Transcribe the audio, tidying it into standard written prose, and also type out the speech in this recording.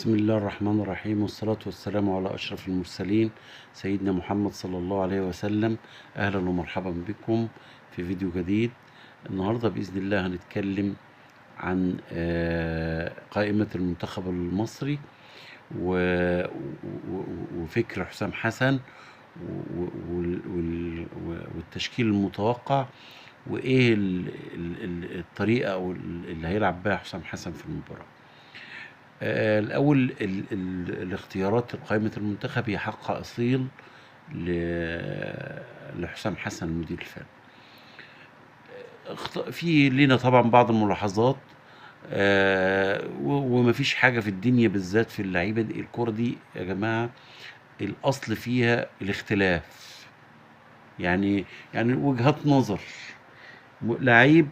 بسم الله الرحمن الرحيم، والصلاة والسلام على أشرف المرسلين سيدنا محمد صلى الله عليه وسلم. أهلا ومرحبا بكم في فيديو جديد. النهاردة بإذن الله هنتكلم عن قائمة المنتخب المصري وفكر حسام حسن والتشكيل المتوقع، وإيه الطريقة أو اللي هيلعب بها حسام حسن في المباراة. الأول الاختيارات لقائمة المنتخب هي حق أصيل لحسام حسن المدير الفني. في لينا طبعا بعض الملاحظات، ومفيش حاجة في الدنيا بالذات في اللعيبة دي. الكرة دي يا جماعة الأصل فيها الاختلاف، يعني وجهات نظر. لعيب